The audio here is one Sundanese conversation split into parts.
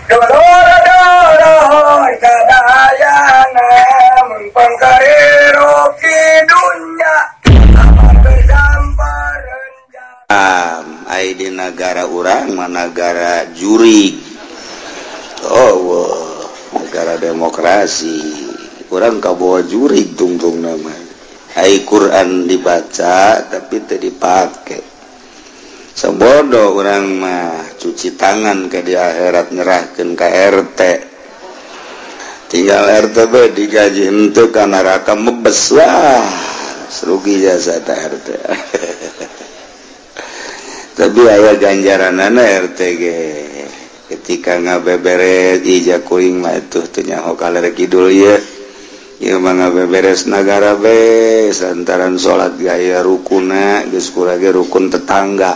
Dulur-dulur sadayana mun pangkarero ki dunya Ai di negara urang mah negara jurig. Oh, negara demokrasi. Urang kabawa jurig tungtung nama. Ai Quran dibaca tapi teu dipake. Sabodo urang mah cuci tangan ke di akhirat nyerahkeun ka RT. Tinggal RT be digaji henteu ka neraka mebes wah. Rugi jasa ta RT. Tapi aya ganjaranana RT ge ketika ngabeberes ija kuring mah atuh teu nyaho kaler kidul ieu. Ieu mah ngabeberes nagara be lantaran salat gaya rukuna geus kurang ge rukun tetangga.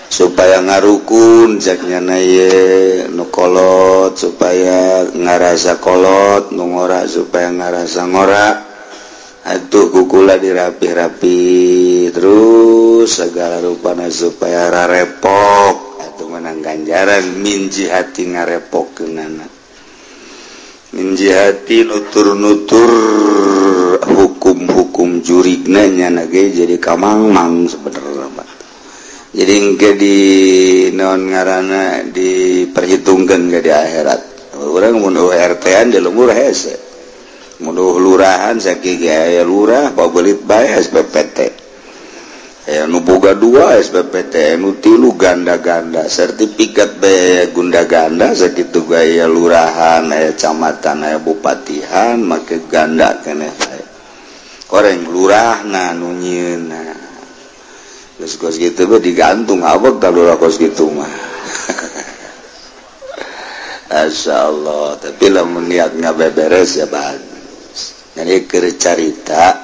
Supaya ngarukun cek nyana ieu nu kolot supaya ngarasa kolot, nu ngora supaya ngarasa ngora. Atuh kukula dirapih-rapi terus segala rupana supaya rarepok atuh menang ganjaran min jihati ngarepokeunana min jihati nutur-nutur hukum-hukum jurigna nyana ge jadi kamangmang sebenarnya mah. Jadi engke di naon ngaranna diperhitungkeun ke di akhirat. Urang mun RT-an di lembur hese. Mun lurahan sakieu aya lurah pabelit bae SPPT. Aya nu boga 2 SPPT, nu 3 ganda-ganda, sertifikat bae gunda-ganda sakitu gaya lurahan, aya camatan, aya bupatihan make ganda keneh bae. Koreng lurahna nu nyieunna. Geus kos kitu bae digantung abeg ka lurah kos kitu mah. Masyaallah, tapi lamun niat ngabeberes ya bagus. Jadi keur carita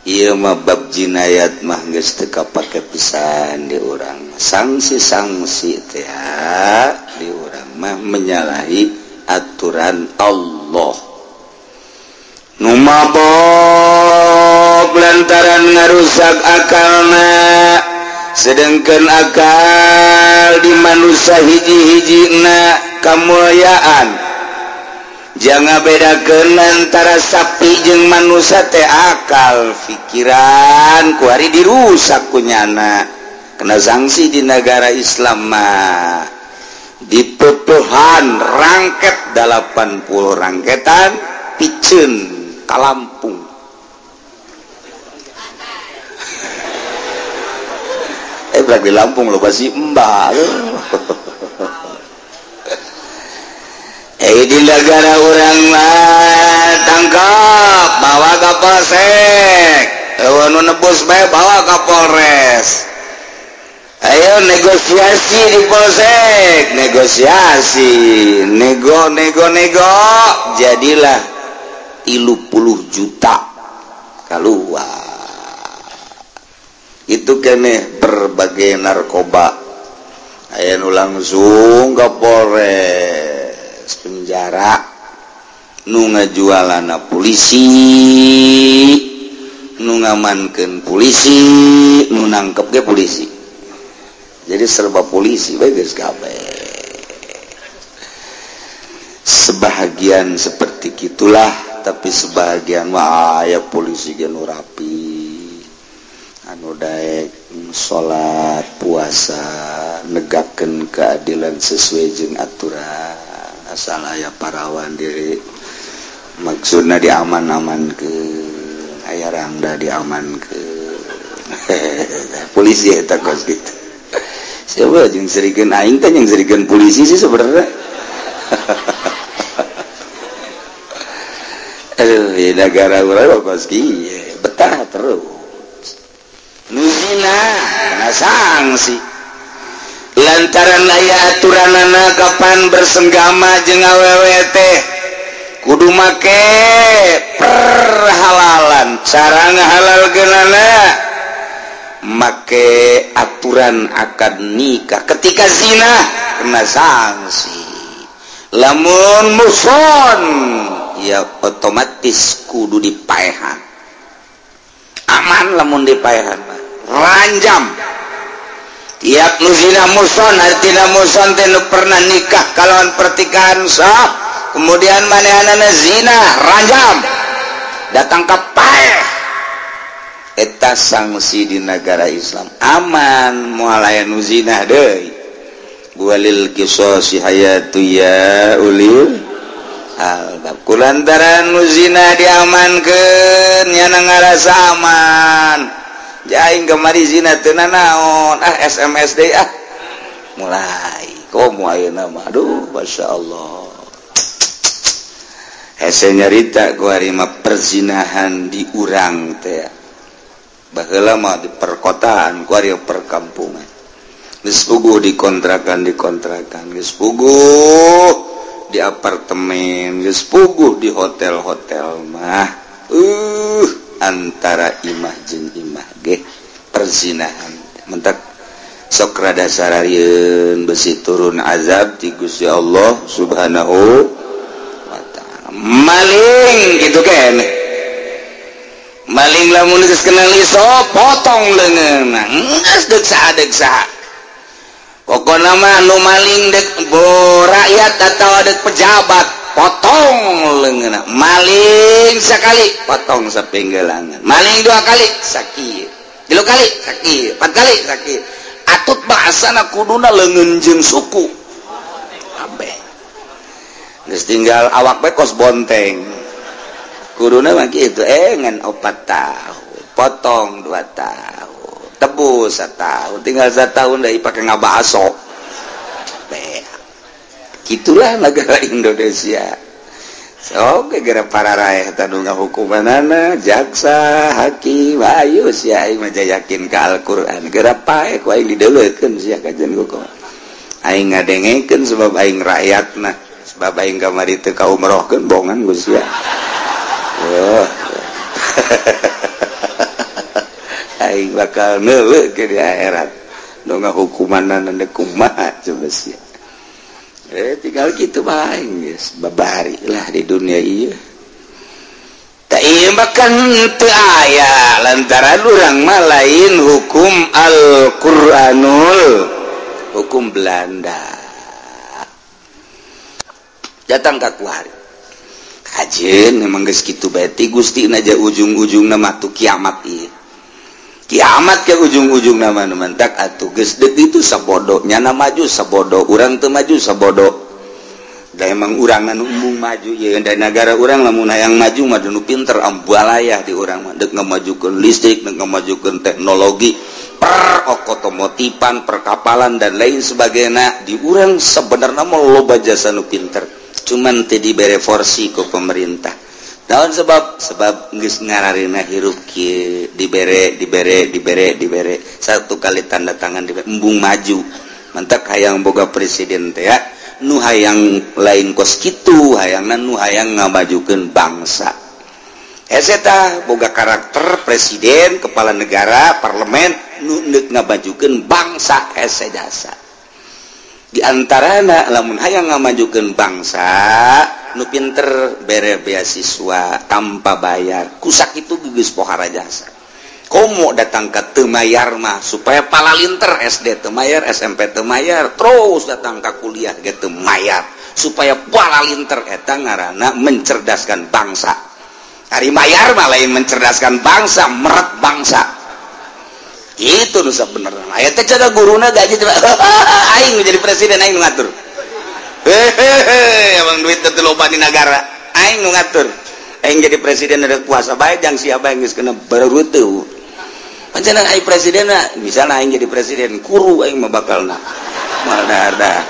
ieu mah bab jinayat mah geus teu kapake pisan di urang. Sanksi-sanksi teh di urang mah menyalahi aturan Allah. Nu mabok lantaran ngarusak akalna, sedengkeun akal di manusia hiji-hijina kamulyaan. Jangan bedakeun antara sapi jeung manusia teh akal pikiran ku hari dirusak ku nyana. Kena sanksi di negara Islam mah dipepehan rangket 80 rangketan piceun ka Lampung. Di Lampung lo pasti embah. Di negara urang mah tangkap bawa ke polsek, nu nebus bae bawa ke Polres. Ayo negosiasi di polsek, negosiasi, nego nego nego, jadilah 30 juta keluar. Itu kene berbagai narkoba. Aya nu langsung ke Polres penjara, nu ngajualana polisi, nu ngamankeun polisi, nu nangkep ge polisi. Jadi serba polisi bae geus kabeh. Sebahagian seperti gitulah, tapi sebahagian mah aya polisi ge nu rapi, anu daek salat, puasa, negakeun keadilan sesuai jeung aturan. Asal aya parawan diri maksudna diaman-amankeun, aya rangda diamankeun. Polisi eta kos kitu. Siapa jeung serikeun aing teh jeung serikeun polisi sih sebenarnya. Aduh, di negara urang kos kieu, betah terus. Nu zina kena sanksi. Lantaran aya aturanana kapan bersenggama jeung awewe teh kudu make perhalalan. Cara ngahalalkeunana make aturan akad nikah. Ketika zina kena sanksi. Lamun muson ya otomatis kudu dipaehan. Aman lamun dipaehan ranjam. Tiap nu zina muhson artina muhson teh nu pernah nikah kalawan pertikahan sah, kemudian manehanana zina ranjam datang ka paeh, eta sanksi di negara Islam aman moal aya nu zina deui. Walil qisasi hayatu ya ulil albab. Kulantaran nu zina diamankeun nyana ngarasa aman. Aing kamari zina teu nanaon, ah SMS deui ah. Mulai komo ayeuna mah aduh masyaallah. Hese nyarita ku ari mah perzinahan di urang teh. Baheula mah di perkotaan ku ari perkampungan. Geus puguh dikontrakan, geus puguh di apartemen, geus puguh di hotel-hotel mah. Antara imah jeung imah ge perzinahan. Mentak sok rada sararieun besi turun azab ti Gusti Allah Subhanahu wa ta'ala. Maling kitu keneh. Maling lamun geus kenal iso potong leungeunna. Geus deuk saha deuk saha. Pokona mah nu maling dek bo rakyat atawa dek pejabat potong leungeunna. Maling sekali potong sapinggelangan, maling dua kali sakit, tilu kali sakit, empat kali sakit. Atut bahasana kuduna leungeun jeung suku kabeh. Geus tinggal awak bae kos bonteng. Kuduna mah kitu ngan 4 tahun, potong 2 tahun, tebus 1 tahun, tinggal 1 tahun deui pake ngabaso. Gitulah negara Indonesia. So, gara para rakyat tanu ngahukumanana, jaksa, hakim, ayo sia aing mah yakin ka Al-Qur'an. Gara pae ku aing dideuleukeun sia kajian hukum. Aing ngadengekeun sebab aing rakyatna, sebab aing kamari teu kaumrohkeun bongan ku sia. Wah. Aing bakal neuleukeun di akhirat. Nu ngahukumanana kumaha coba sia. Tinggal gitu bae geus babari lah di dunia ieu. Tah ieu mah kan teu aya lantaran urang mah lain hukum Al-Qur'anul, hukum Belanda. Datang ka kuari. Kajeun emang geus kitu bae ti Gusti aja ujung-ujungna mah tu kiamat ieu. Kiamat ke ujung-ujung nama nu mentak atuh geus deuk itu sabodo nyana maju sabodo urang teu maju sabodo. Da emang urang anu embung maju ye da nagara urang lamun hayang maju mah nu pinter ambalayah di urang mah deuk ngamajukeun listrik, deuk ngamajukeun teknologi, per otomotifan, perkapalan dan lain sebagainya. Di urang sebenarnya mah loba jasa nu pinter, cuman teu dibere porsi ku pemerintah. Naon sebab sebab geus ngararina hirup kieu dibere dibere dibere dibere satu kali tanda tangan dibere embung maju. Mantak hayang boga presiden teh ya nu hayang lain kos kitu, hayangna nu hayang ngamajukeun bangsa. Hese tah boga karakter presiden, kepala negara, parlemen nu neuk ngamajukeun bangsa hese jasa. Di antarana lamun hayang ngamajukeun bangsa nu pinter bere beasiswa tanpa bayar kusak itu geus pohara jasa. Komo datang ke teu mayar mah supaya palalinter SD teu mayar, SMP teu mayar, terus datang ke kuliah ge teu mayar supaya palalinter eta ngaranna mencerdaskan bangsa. Ari mayar mah lain mencerdaskan bangsa, meret bangsa. Itu nu sabenerna. Aya teh cara guruna gaji aing jadi presiden aing nu ngatur. Hehehe, emang duit teu loba di nagara. Aing nu ngatur. Aing jadi presiden ada kuasa bae jang sia bae geus kena bareuteut. Pancen aing presidenna, misalna aing jadi presiden, kuru aing mah bakalna. Moal dahar-dahar.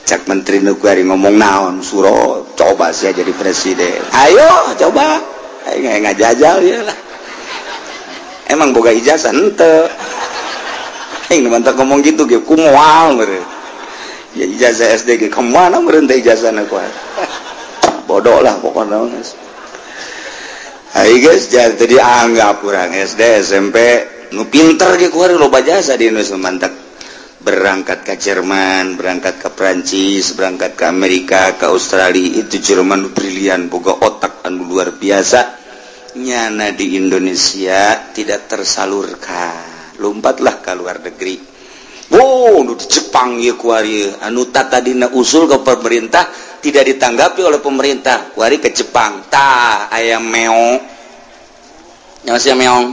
Cak menteri nu kuari ngomong naon, suro coba sia jadi presiden. Ayo coba. Aing ngajajal ya lah. Emang boga ijazah henteu. Aing mantap ngomong gitu ge ku moal meureun. Ya ijazah SD ge ka mana meureun teh ijazahna ku. Bodoh lah pokona geus. Ai geus jadi dianggap urang SD SMP nu pinter ge ku loba jasa di Indonesia mantap. Berangkat ke Jerman, berangkat ke Prancis, berangkat ke Amerika, ke Australia, itu Jerman brilian boga otak anu luar biasa. Nyana di Indonesia tidak tersalurkan, lompatlah ke luar negeri. Oh, nu di Jepang ieu kuari anu tadina usul ke pemerintah tidak ditanggapi oleh pemerintah, kuari ke Jepang. Tah aya meong. Nyawa sia meong.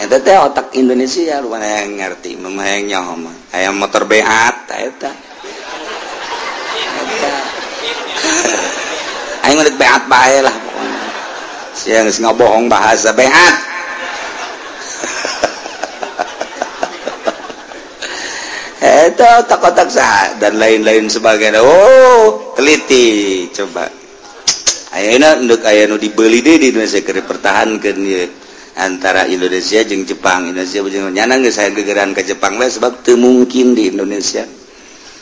Eta teh otak Indonesia lu mana yang ngerti, mah hayang nyaho mah. Aya motor beat eta. Eta. Aing mah beat bae lah pokona. Sia geus ngabohong bahasa beat. Eta otak-otak sah dan lain-lain sebagainya. Oh, teliti coba. Ayeuna endek aya nu dibeli deui di Indonesia keur dipertahankeun ieu antara Indonesia jeung Jepang. Indonesia jeung nyana geus aya gegeran ka Jepang we sebab teu mungkin di Indonesia.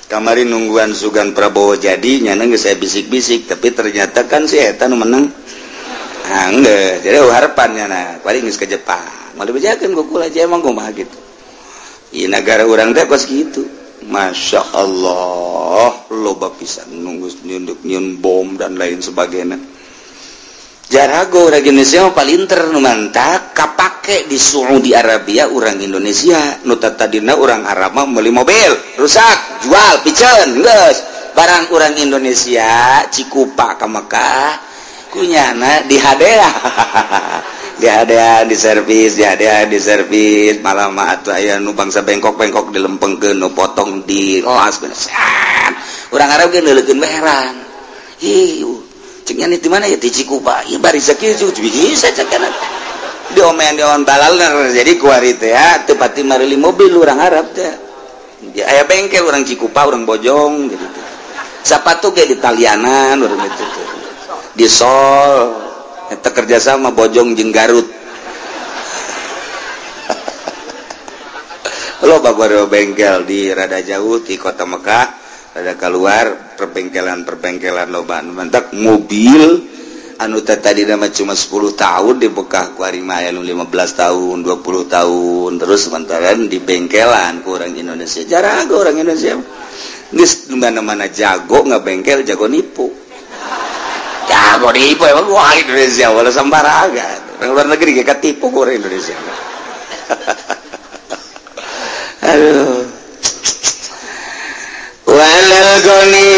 Kamari nungguan sugan Prabowo jadi nyana geus aya bisik-bisik tapi ternyata kan si eta nu menang. Ah, geus. Jadi harapan nyana paling geus ke Jepang. Moal dibejakeun ku kula aja emang kumaha gitu. Ieu negara urang teh kos kitu. Masya Allah, loba pisan nunggu nyieun bom dan lain sebagainya. Jarago orang Indonesia mah palinter nu mantak kapake di Saudi Arabia orang Indonesia nu tadina orang Arab mah meuli mobil rusak jual piceun geus barang orang Indonesia Cikupa ka Mekah kunyana di hadea di hadea di servis di hadea di servis malah mah atuh aya nu bangsa bengkok-bengkok dilempengkeun nu potong di las urang Arab ge neuleukeun heran ih ceknya di mana ya di Cikupa ya bari sakieu bisa cekna diomean diomean balalner jadi kuari teh ya teu pati marili mobil urang Arab teh aya bengkel urang Cikupa urang Bojong gitu teh sapatu ge di Talianan urang itu teh di Sol eta kerja sama Bojong jeung Garut loba bengkel di rada jauh di kota Mekah rada keluar perbengkelan-perbengkelan loba mantak mobil anu tadi nama cuma 10 tahun di Mekah ku ari mah aya nu 15 tahun 20 tahun terus sementara di bengkelan ku orang Indonesia jarang orang Indonesia geus mana-mana jago ngabengkel jago nipu jago nipu emang wah Indonesia wala sembarangan orang luar negeri ge katipu ku orang Indonesia. Aduh walal goni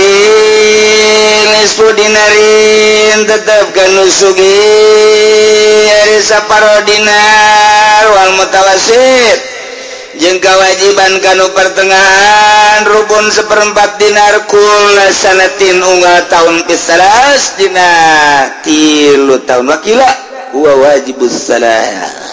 nisfu dinarin tetap kanu sugih ari saparo dinar wal mutawasit jeung kewajiban kanu pertengahan rubun seperempat dinar kula sanatin unggal tahun pisalas dinar 3 tahun wakila huwa wajibus salas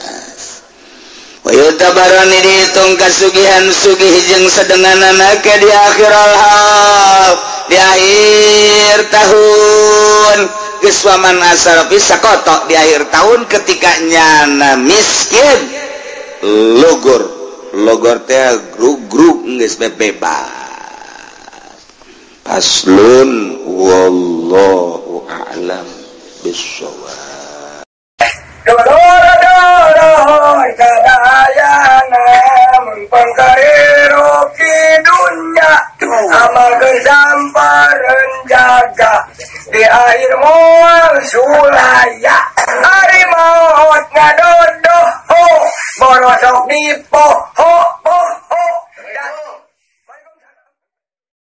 wa yutabarani dihitung kasugihan sugih jeung sedenganana ke di akhir al di akhir tahun geus waman asar bisa kotok di akhir tahun ketika nyana miskin logor logor teh grug-grug geus bebas paslun wallahu a'lam bissawab. Amal kesamparan jaga di akhir moal sulaya hari maut ngadodoh borosok dipoh